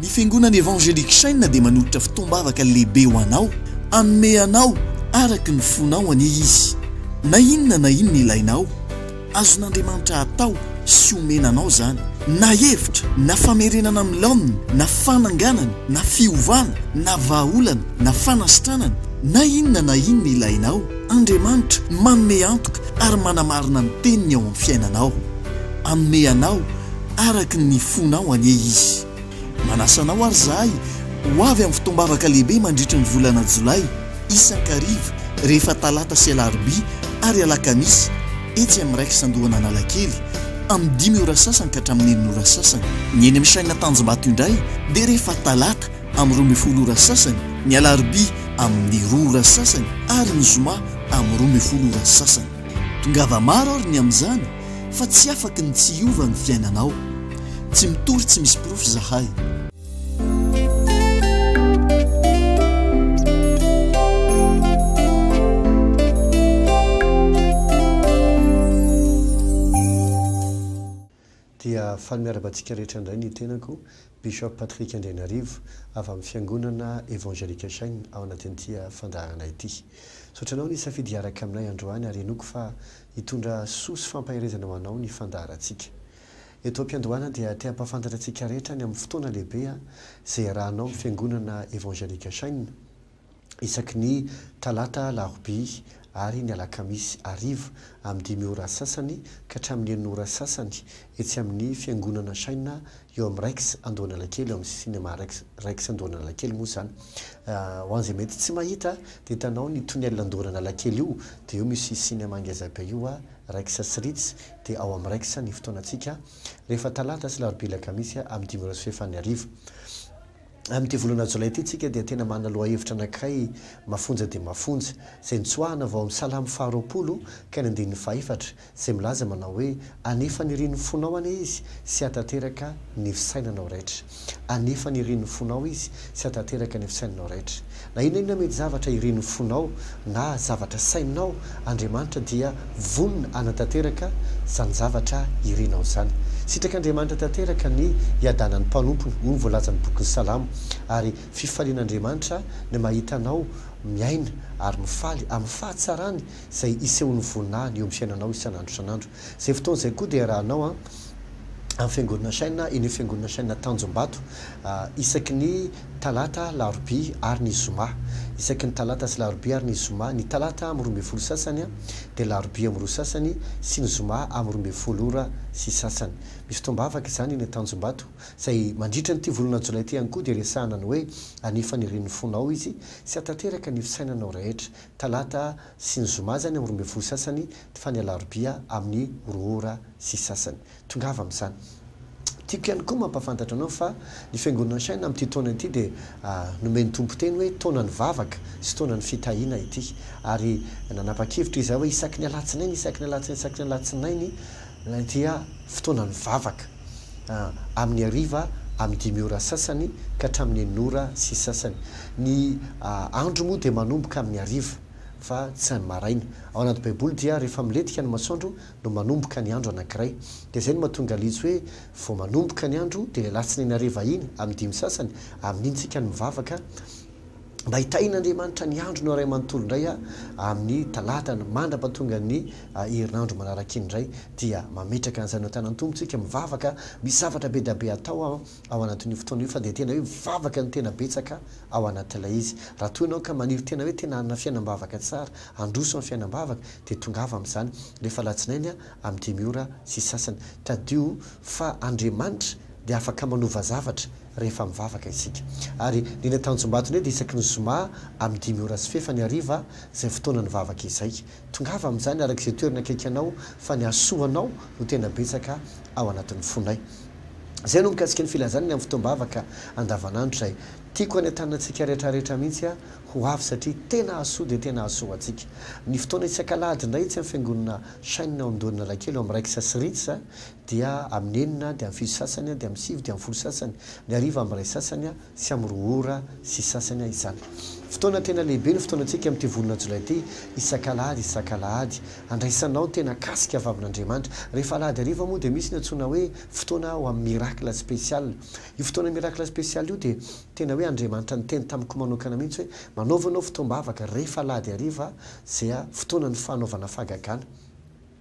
Ny Fiangonana Evangelique Chaîne dia manolotra fotoam-bavaka lehibe ho anao, hanome anao araka ny fonao anie Izy. Na inona na inona ilainao, azon'Andriamanitra atao sy omena anao izany, na hevitra, na famerenana amin'ny laoniny, na fananganana, na fiovana, na vahaolana, na fanasitranana, na inona na inona ilainao, Andriamanitra manome antoka ary manamarina ny teniny ao amin'ny fiainanao. Hanome anao araka ny fonao anie Izy. Manasa anao ary izahay ho avy amin'ny fotoam-bavaka lehibe mandritry ny volana jolay, isan-kariva, rehefa talata sy alarobia ary alakamisy, etsy amin'ny Rex Andohan'Analakely, amin'ny dimy ora sasany ka hatramin'ny enina ora sasany. Ny eny amin'ny Chaîne Tanjombato indray dia rehefa talata amin'ny 12 ora sasany, ny alarobia amin'ny roa ora sasany ary ny zoma amin'ny 12 ora sasany. Tongava maro ary ny amin'izany fa tsy afaky ny tsy hiova ny fiainanao. Tsy mitory tsy misy porofo zahay. Dia faly miarahaba antsika rehetra indray ny tenako, Bishop Patrick Andrianarivo, avy amin'ny Fiangonana Evangelique Chaine ao anatin'ity fandaharana ity. Misaotra anao nisafidy hiaraka aminay androany ary inoako fa hitondra soa sy fampaherezana ho anao ny fandaharantsika. Eto am-piandohana dia te hampahafantatra antsika rehetra ny amin'ny fotoana lehibe izay iarahanao amin'ny Fiangonana Evangelique Chaine isaky ny talata, alarobia ary ny alakamisy hariva amin'ny dimy ora sasany ka hatramin'ny enina ora sasany etsy amin'ny Fiangonana Chaine eo amin'ny Rex Andohanalakely, eo amin'ny Cinéma Rex, Rex Andohanalakely moa izany. Ho an'izay mety tsy mahita dia hitanao ny tunnel Andohanalakely io, dia eo misy cinéma ngezabe io, Rex sy Ritz, dia ao amin'ny Rex ny fotoanantsika rehefa talata sy larobia alakamisy amin'ny dimy ora sy fahefany hariva. Amin'ity volana jolay ity tsika dia tena manana lohahevitra anankiray mafonja dia mafonja, izay nitsoahana avy ao amin'ny Salamo faharoapolo ka ny andininy fahefatra, izay milaza manao hoe, Anefa nirian'ny fonao anie izy sy hahatanteraka ny fisainanao rehetra. Anefa nirian'ny fonao izy sy hahatanteraka ny fisainanao rehetra. Na inona inona mety zavatra irin'ny fonao na zavatra saininao, Andriamanitra dia vonona hanatanteraka izany zavatra irinao izany. Sitrak'Andriamanitra tanteraka ny hiadanan'ny mpanompony, hoy ny voalazan'ny bokin'ny Salamo, ary fifalian'Andriamanitra ny mahita anao miaina ary mifaly amin'ny fahatsarany izay isehoan'ny voninahiny eo amin'ny fiainanao isan'andro isan'andro. Izay fotoana izay koa dia iarahanao amin'ny Fiangonana Chaîne, eny Fiangonana Chaîne Tanjombato, isaky ny talata, larobia ary ny zoma. Isaky ny talata sy larobia ary ny zoma. Ny talata amin'ny 12 sasany, dia larobia amin'ny roa sasany, sy ny zoma amin'ny 12 ora sy sasany. Misy fotoam-bavaka izany eny Tanjombato, izay mandritra an'ity volana jolay ity ihany koa dia resahana ny hoe, Anie fanirian'ny fonao izy, sy hahatanteraka ny fisainanao rehetra. Talata sy ny zoma izany amin'ny 12 sasany, fa ny alarobia amin'ny roa ora sy sasany. Tongava amin'izany. Tiako ihany koa mampahafantatra anao fa ny Fiangonana Shine amin'ity taona ity dia nomen'ny Tompo teny hoe taonan'ny vavaka sy taonan'ny fitahiana ity. Ary nanapa-kevitra izahay hoe isaky ny alatsinainy, isaky ny alatsinainy, isaky ny alatsinainy dia fotoanan'ny vavaka. Amin'ny hariva amin'ny dimy ora sasany ka hatramin'ny enina ora sy sasany. Ny andro moa dia manomboka amin'ny hariva fa tsy ny maraina. Ao anaty Baiboly dia rehefa milentika ny masoandro no manomboka ny andro anankiray. Dia izay no mahatonga an'ilay hoe vao manomboka ny andro dia ilay alatsinainy hariva iny amin'ny dimy sasany, amin'iny tsika no mivavaka mba hitahian'Andriamanitra ny andronao iray manontolo indray amin'ny talata mandra-pahatonga ny herinandro manaraka iny indray dia mametraka an'izany eo an-tanan'ny Tompo tsika mivavaka, misy zavatra be dia be atao ao anatin'io fotoana io fa dia tena hoe mivavaka no tena betsaka ao anatin'ilay izy. Raha toa ianao ka maniry tena hoe tena hanana fiainam-bavaka tsara, handroso amin'ny fiainam-bavaka dia tongava amin'izany rehefa alatsinainy amin'ny dimy ora sy sasany. Tadidio fa Andriamanitra dia afaka manova zavatra rehefa mivavaka isika. Ary ny eny Antanjombato indray dia isaky ny zoma amin'ny dimy ora sy fefany hariva izay fotoanan'ny vavaka izay. Tongava amin'izany araka izay toerana akaiky anao fa ny hasoa anao no tena betsaka ao anatin'ny fonay. Izay no mikasika ny filazana ny amin'ny fotoam-bavaka andavanandro izay. Tiako hanentanantsika rehetra rehetra mihitsy ho avy satria tena hahasoa dia tena hahasoa antsika. Ny fotoana isak'alahady indray etsy amin'ny fiangonana Shine ao Andohan'Analakely ao amin'ny Raiksa sy Ritz dia amin'ny enina dia amin'ny fito sasany dia amin'ny sivy dia amin'ny folo sasany, ny hariva amin'ny iray sasany sy amin'ny roa ora sy sasany izany. Fotoana tena lehibe ny fotoanantsika amin'ity volana jolay ity, isak'alahady isak'alahady. Andraisanao tena kasika avy amin'Andriamanitra. Rehefa alahady hariva moa dia misy ny antsoina hoe fotoana ho amin'ny miracle spécial. Io fotoana miracle spécial io dia tena hoe Andriamanitra niteny tamiko manokana mihitsy hoe manaova ianao fotoam-bavaka rehefa alahady hariva izay fotoanan'ny fanaovana fahagagana.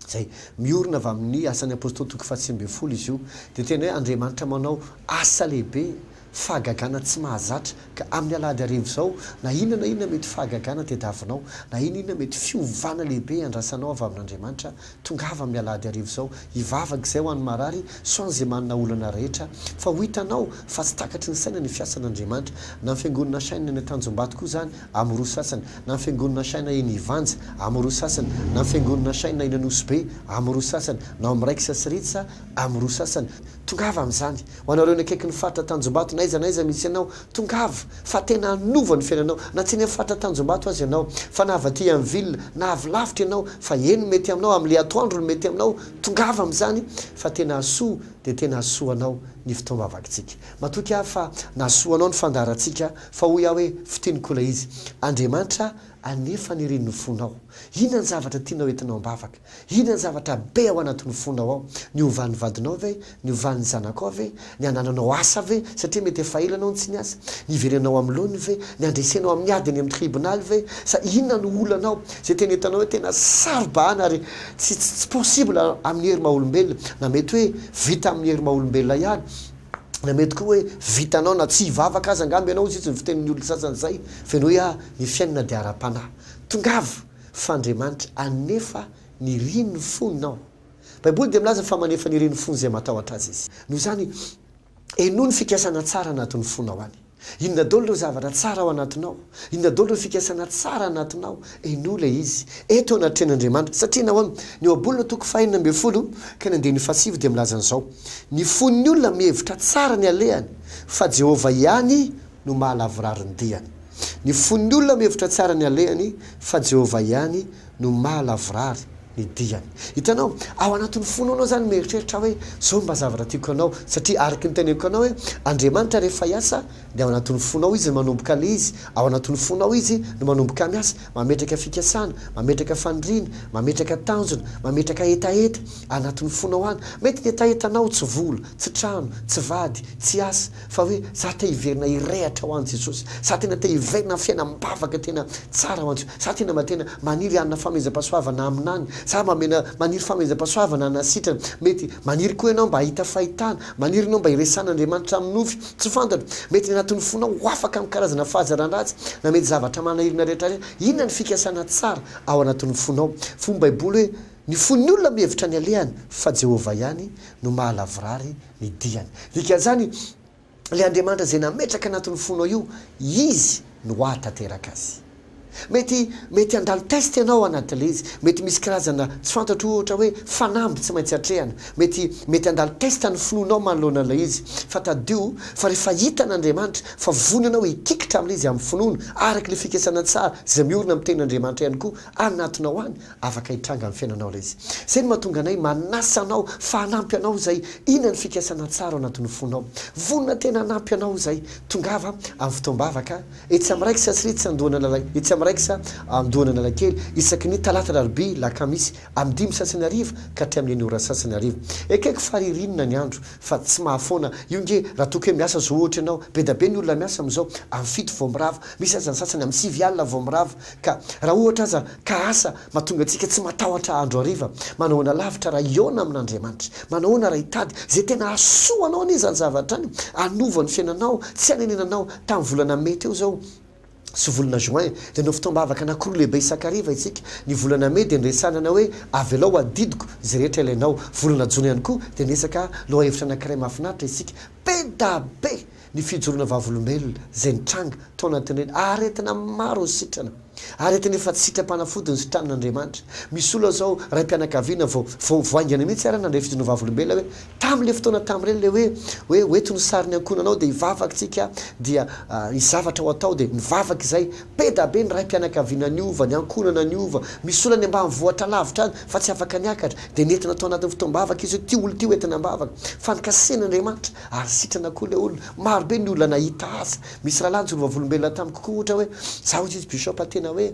Izay miorina avy amin'ny Asan'ny Apostoly toko faha 19 izy io. Dia tena hoe Andriamanitra manao asa lehibe, fahagagana tsy mahazatra, ka amin'ny alahady hariva izao, na inona na inona mety fahagagana tediavinao, na inona inona mety fiovana lehibe andrasanao avy amin'Andriamanitra, tongava amin'ny alahady hariva izao, hivavaka izay ho an'ny marary, sy ho an'izay manana olana rehetra, fa ho hitanao fa tsy takatry ny saina ny fiasan'Andriamanitra. Na ny fiangonana Shine any Tanjombato koa izany, amin'ny roa sasany, na ny fiangonana Shine eny Ivanja, amin'ny roa sasany, na ny fiangonana Shine eny Anosibe, amin'ny roa sasany, na ao amin'ny Raiksa sy Ritsa, amin'ny roa sasany. Tongava amin'izany. Ho anareo eny akaikin'ny faritra Tanjombato, na aiza na aiza misy anao, tongava, fa tena hanova ny fiainanao. Na tsy eny amin'ny faritra Tanjombato aza ianao, fa na avy aty amin'ny ville, na avy lavitra ianao, fa eny no mety aminao, amin'ilay atoandro no mety aminao, tongava amin'izany, fa tena hahasoa dia tena hahasoa anao ny fotoam-bavakitsika. Matoky aho fa nahasoa anao ny fandaharantsika, fa hoy aho hoe, fintiniko ilay izy. Andriamanitra anefa niriny ny fonao. Inona ny zavatra tianao entinao am-bavaka? Inona ny zavatra be ao anatin'ny fonao ao? Ny hovan'ny vadinao ve? Ny hovan'ny zanakao ve? Ny hanananao asa ve? Satria mety efa ela ianao no tsy niasa. Ny hiverenanao amin'ny laoniny ve? Ny handresenao amin'ny ady eny amin'ny tribonaly ve? Sa inona no olanao? Izay tena hitanao hoe tena saro-bahana ary tsy tsy possible amin'ny hery maha-olombelona. Na mety hoe vita amin'ny hery maha-olombelona ihany. Na mety koa hoe vitanao na tsy hivavaka aza angamba ianao hoy izy ny fitenin'ny olona sasany izay. Fenoy aho, ny fiainana dia ara-panahy. Tongava! Fa Andriamanitra hanefa ny irin'ny fonao. Baiboly dia milaza fa manefa ny irin'ny fon'izay matahotra Azy Izy. Noho izany, henoy ny fikasana tsara anatin'ny fonao any. Inona daholo ireo zavatra tsara ao anatinao? Inona daholo ireo fikasana tsara anatinao? Henoy ilay izy. Eto eo anatrehan'Andriamanitra. Satria nahoana? Ny Ohabolana toko fahenina ambin'ny folo ka ny andininy fahasivy dia milaza an'izao, Ny fon'ny olona mihevitra tsara ny alehany, fa Jehovah ihany no mahalavorary ny diany. Ny fon'ny olona mihevitra tsara ny alehany, fa Jehovah ihany no mahalavorary ny diany. Hitanao, ao anatin'ny fonao ianao izany mieritreritra hoe, izao mba zavatra tiako hanao, satria araka ny teneniko anao hoe, Andriamanitra rehefa hiasa dia ao anatin'ny fonao Izy no manomboka ilay izy, ao anatin'ny fonao Izy no manomboka miasa, mametraka fikasana, mametraka faniriana, mametraka tanjona, mametraka hetaheta anatin'ny fonao any. Mety ny hetahetanao tsy vola, tsy trano, tsy vady, tsy asa, Fa hoe za te hiverina hirehatra ho an'i Jesosy, za tena te hiverina amin'ny fiainam-bavaka tena tsara ho an'i Jesosy, za tena mba tena maniry hanana fanomezam-pahasoavana haminany, za mba mena maniry fanomezam-pahasoavana hanasitrana, mety maniry koa ianao mba hahita fahitana, maniry ianao mba hiresahan'Andriamanitra amin'ny nofy, tsy fantatro, mety ny anatin'ny fonao ho afaka amin'ny karazana fahazaran-dratsy, na mety zavatra manahirana rehetra rehetra, inona ny fikasana tsara ao anatin'ny fonao? Fony Baiboly hoe, ny fon'ny olona mihevitra ny alehany, fa Jehovah ihany no mahalavorary ny diany. Dikan'izany, ilay Andriamanitra izay nametraka anatin'ny fonao io, Izy no hahatanteraka azy. Mety, mety handalo test ianao anatin'ilay izy. Mety misy karazana, tsy fantatro ohatra hoe fanamby tsy maintsy atrehana. Mety, mety handalo test ny finoanao manoloana an'ilay izy. Fa tadidio fa rehefa hitan'Andriamanitra fa vonona ianao hikikitra amin'ilay izy amin'ny finoana, araka ilay fikasana tsara izay miorina amin'ny tenin'Andriamanitra ihany koa anatinao any, Afaka hitranga amin'ny fiainanao ilay izy. Izay no mahatonga anay manasa anao fa hanampy anao izay. Inona ny fikasana tsara ao anatin'ny fonao? Vonona tena hanampy anao izay. Tongava amin'ny fotoam-bavaka etsy amin'ny Raiksa sy etsy Andohan'Anala, etsy amin'ny Raiksa Andohan'Analakely isaky ny Talata Alarobia Lakamisy amin'ny dimy sasany hariva ka hatramin'ny enina ora sasany hariva. Ekeko fa ririnina ny andro fa tsy mahafoana. Io nge raha toa ka hoe miasa zao ohatra ianao, be da be ny olona miasa amin'izao, amin'ny fito vao mirava, misy aza ny sasany amin'ny sivy alina vao mirava. Ka raha ohatra aza ka asa mahatonga antsika tsy matahotra andro hariva, manahoana lavitra raha hihaona amin'Andriamanitra? Manahoana raha hitady izay tena hahasoa anao anie izany zavatra izany, hanova ny fiainanao, tsy hanenenanao. Tamin'ny volana mey teo izao sy volana juin dia nanao fotoam-bavaka anankiroa lehibe isan-kariva isika. Ny volana mey dia niresahana hoe avelao ho adidiko izay rehetra ilainao. Volana jona ihany koa dia niresaka lohahevitra anankiray mahafinaritra isika. Be da be ny fijoroana vavolombelona izay nitranga tao anatin'ireny aretina maro ny sitrana. Aretina efa tsy sitram-panafody ny sitranin'Andriamanitra. Misy olona izao, raim-pianakaviana vao vao vao haingana mihitsy ary nandray fijoroana vavolombelona hoe tamin'ilay fotoana tamin'ireny ilay hoe hoe hoento ny sarin'ny ankohonanao dia hivavaka tsika dia hisy zavatra ho atao dia nivavaka izay. Be da be ny raim-pianakaviana niova, ny ankohonana niova. Misy olona any ambanivohitra lavitra any fa tsy afaka niakatra dia nentina tao anatin'ny fotoam-bavaka izy hoe ity olona ity hoentina am-bavaka. Fa nokasihan'Andriamanitra ary sitrana koa ilay olona. Maro be ny olona nahita asa. Misy rahalahy nijoro vavolombelona tamiko koa ohatra hoe, za hozy izy Bishop tena hoe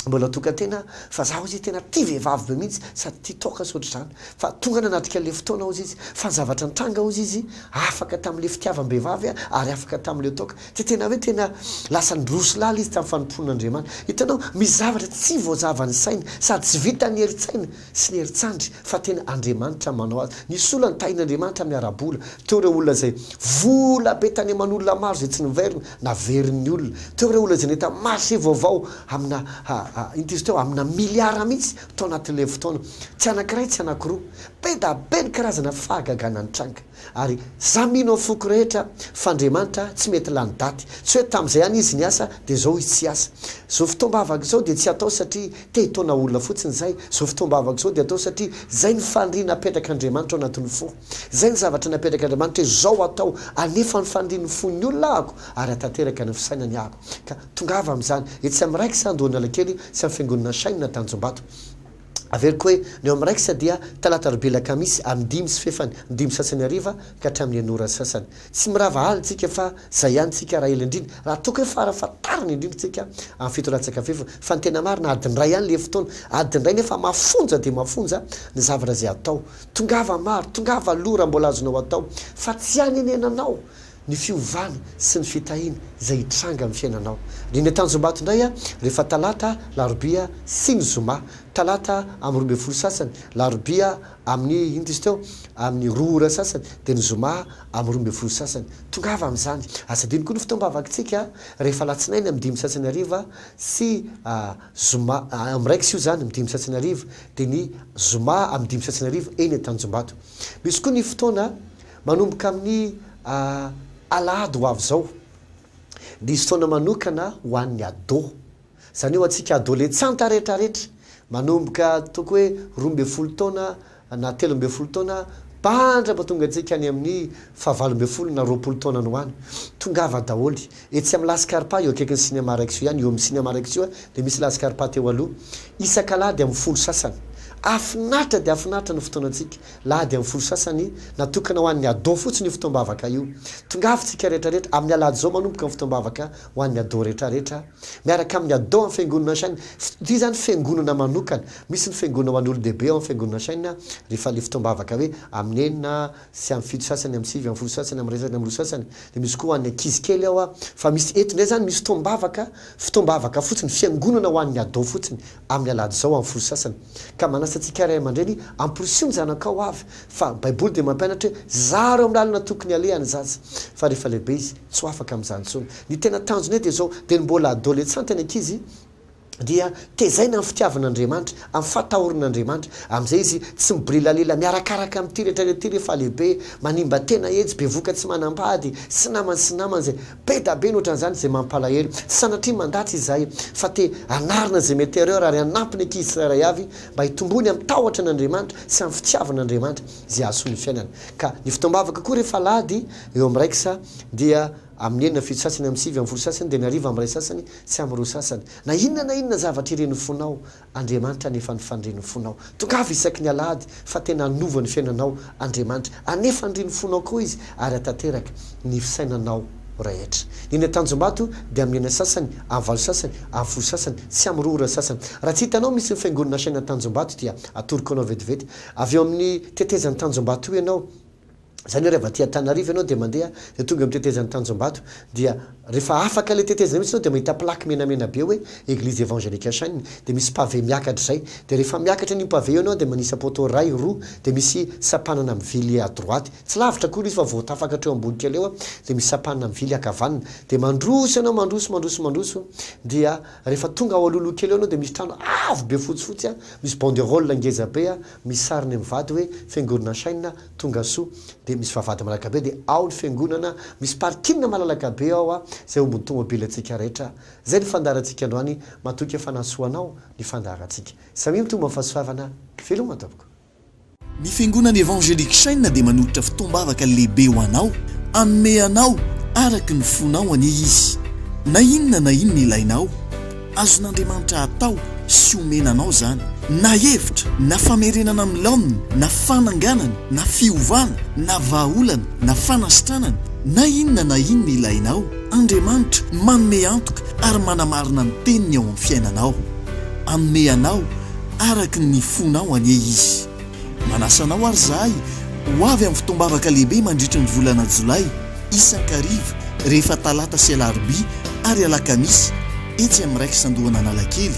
mbola tokan-tena aho, fa za hozy izy tena tia vehivavy be mihitsy sady tia toaka sy ohatr'izany. Fa tonga nanatrika an'ilay fotoana hozy izy, fa ny zavatra nitranga hozy izy, afaka tamin'ilay fitiavam-behivavy aho ary afaka tamin'ilay toaka. Dia tena hoe tena lasa niroso lalina izy tamin'ny fanompoan'Andriamanitra. Hitanao, misy zavatra tsy voazavan'ny saina sady tsy vitan'ny herin-tsaina sy ny herin-tsandry fa tena Andriamanitra manao azy. Nisy olona nitahian'Andriamanitra amin'ny ara-bola. Teo ireo olona izay vola be tany aman'olona maro izay tsy niverina, naverin'ny olona. Teo ireo olona izay nahita marché vaovao amina, inona izy teo, amina miliara mihitsy tao anatin'ilay fotoana. Tsy anankiray, tsy anankiroa. Be da be ny karazana fahagagana nitranga. Ary za mino amin'ny foko rehetra fa Andriamanitra tsy mety lany daty. Tsy hoe tamin'izay ihany izy niasa dia zao izy tsy hiasa. Zao fotoam-bavaka izao dia tsy atao satria te hitaona olona fotsiny izay. Zao fotoam-bavaka izao dia atao satria zay ny faniriana apetrak'Andriamanitra ao anatin'ny fo. Zay ny zavatra napetrak'Andriamanitra hoe zao atao, anefa ny fanirian'ny fon'ny olona ahako ary hatanteraka ny fisainany ahako. Ka tongava amin'izany. Etsy amin'ny Raiksa Andohanalakely sy amin'ny Fiangonana Shine Tanjombato. Averiko hoe ny eo amin'ny Raiksa dia talata alarobia alakamisy amin'ny dimy sy fefany, ny dimy sasany hariva ka hatramin'ny enina ora sasany. Tsy mirava alina tsika fa zay ihany tsika raha ela indrindra, raha toko hoe fara fahatarany indrindra tsika amin'ny fito latsaka fefany. Fa ny tena marina adiny iray ihany le fotoana, adiny iray nefa mafonja dia mafonja ny zavatra izay atao. Tongava maro, tongava aloha raha mbola azonao atao fa tsy hanenenanao ny fiovana sy ny fitahiana izay hitranga amin'ny fiainanao. Ny eny Tanjombato indray rehefa talata, larobia sy ny zoma. Talata amin'ny 12 sasany, larobia amin'ny inona izy teo? Amin'ny roa ora sasany, dia ny zoma amin'ny 12 sasany. Tongava amin'izany. Aza adino koa ny fotoam-bavakitsika rehefa alatsinainy amin'ny dimy sasany hariva sy zoma, amin'ny raikitra io izany, amin'ny dimy sasany hariva, dia ny zoma amin'ny dimy sasany hariva eny Tanjombato. Misy koa ny fotoana Manomboka amin'ny alahady ho avy izao, nisy fotoana manokana ho an'ny ado. Izany hoe ho antsika adoletsanta rehetrarehetra, manomboka toko hoe 12 taona na 13 taona, mandra-pahatonga antsika any amin'ny faha 18 na 20 taona any ho any. Tongava daholo. Etsy amin'ny Las Carpa, eo akaikin'ny Cinéma Rexio ihany, eo amin'ny Cinéma Rexio dia misy Las Carpa teo aloha. Isak'alahady amin'ny folo sasany. Hahafinaritra dia hahafinaritra ny fotoanantsika. Lahady amin'ny folo sasany, natokana ho an'ny ado fotsiny io fotoam-bavaka io. Tongava isika rehetrarehetra, amin'ny alahady izao manomboka ny fotoam-bavaka ho an'ny ado rehetrarehetra, miaraka amin'ny ado amin'ny fiangonana Shine. Ity izany fiangonana manokana. Misy ny fiangonana ho an'ny olon-dehibe ao amin'ny fiangonana Shine, rehefa ilay fotoam-bavaka hoe amin'ny enina sy amin'ny fito sasany, amin'ny sivy, amin'ny folo sasany, amin'ny iray sasany, amin'ny roa sasany. Dia misy koa ho an'ny ankizy kely ao. Fa misy eto indray izany misy fotoam-bavaka, fotoam-bavaka fotsiny, fiangonana ho an'ny ado fotsiny. Amin'ny alahady izao amin'ny folo sasany. Ka manasa antsika ray aman-dreny amporisiho ny zanakao avy fa ny baiboly dia mampianatra hoe zaro amin'ny lalana tokony aleha ny zaza fa rehefa lehibe izy tsy ho afaka amin'izany intsony. Ny tena tanjonay dia izao dia ny mbola adolescente ny ankizy dia tezaina amin'ny fitiavan'Andriamanitra, amin'ny fatahorin'Andriamanitra. Amin'izay izy tsy mibrilalila miarakaraka amin'ity rehetra rehetra ity rehefa lehibe, manimba tena etsy, bevoka tsy manambady, sy namany sy namany izay. Be da be ny ohatran'izany izay mampalahelo. Tsy sanatria mandatsa izahay fa te hanarina izay mety erreur ary hanampy ny ankizy tsirairay avy mba hitomboany amin'ny tahotra an'Andriamanitra sy amin'ny fitiavana an'Andriamanitra izay hahasoa ny fiainana. Ka ny fotoam-bavaka koa rehefa alahady eo amin'ny raiksa dia amin'ny enina fito sasany amin'ny sivy amin'ny folo sasany dia ny hariva amin'ny iray sasany sy amin'ny roa sasany. Na inona na inona zavatra irin'ny fonao Andriamanitra anefa ny fanirian'ny fonao. Tongava isaky ny alahady fa tena hanova ny fiainanao Andriamanitra. Anefa ny rin'ny fonao koa Izy ary hatanteraka ny fisainanao rehetra. Ny eny Antanjombato dia amin'ny enina sasany, amin'ny valo sasany, amin'ny folo sasany sy amin'ny roa ora sasany. Raha tsy hitanao misy ny fiangonana chaine Antanjombato dia atoroko anao vetivety. Avy eo amin'ny tetezan'i Tanjombato io ianao. Izany hoe rehefa aty Antananarivo ianao dia mandeha dia tonga amin'ny tetezan'i Tanjombato dia rehefa afaka ilay tetezana mihitsy ianao dia mahita plaque menamena be hoe Eglise Evangelique Chaine dia misy pavé miakatra izay dia rehefa miakatra an'io pavé io ianao dia manisa poteau iray, roa dia misy sampanana mivily à droite tsy lavitra akory izy fa vao tafakatra eo ambony kely eo dia misy sampanana mivily ankavanana dia mandroso ianao mandroso mandroso mandroso dia rehefa tonga ao alohaloha kely eo ianao dia misy trano avo be fotsifotsy misy banderole ngeza be misy sariny mivady hoe Fiangonana Chaine Tonga soa. be, misy vavahady malalaka be dia ao ny fiangonana, misy parking malalaka be ao izay ombin'ny tomobilantsika rehetra. Izay ny fandaharantsika androany, matoky fa nahasoa anao ny fandaharantsika. Samia mitombo amin'ny fahasoavana, veloma tompoko. Ny Fiangonana Evangelique Chaine dia manolotra fotoam-bavaka lehibe ho anao, hanome anao araka ny fonao anie Izy. Na inona na inona ilainao, azon'Andriamanitra atao sy omena anao izany, na hevitra, na famerenana amin'ny laoniny, na fananganana, na fiovana, na vahaolana, na fanasitranana, na inona na inona ilainao, Andriamanitra manome antoka ary manamarina ny teniny ao amin'ny fiainanao. Hanome anao araka ny fonao anie Izy. Manasa anao ary izahay ho avy amin'ny fotoam-bavaka lehibe mandritry ny volana jolay, isan-kariva, rehefa talata sy alarobia ary alakamisy, etsy amin'ny Rex Andohan'Analakely,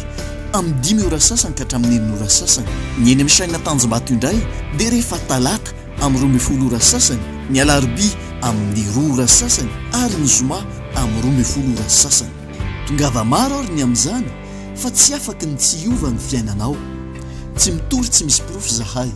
amin'ny dimy ora sasany ka hatramin'ny enina ora sasany. Ny eny amin'ny Chaîne Tanjombato indray dia rehefa talata amin'ny 12 ora sasany, ny alarobia amin'ny roa ora sasany ary ny zoma amin'ny 12 ora sasany. Tongava maro ary ny amin'izany fa tsy afaky ny tsy hiova ny fiainanao. Tsy mitory tsy misy porofo zahay.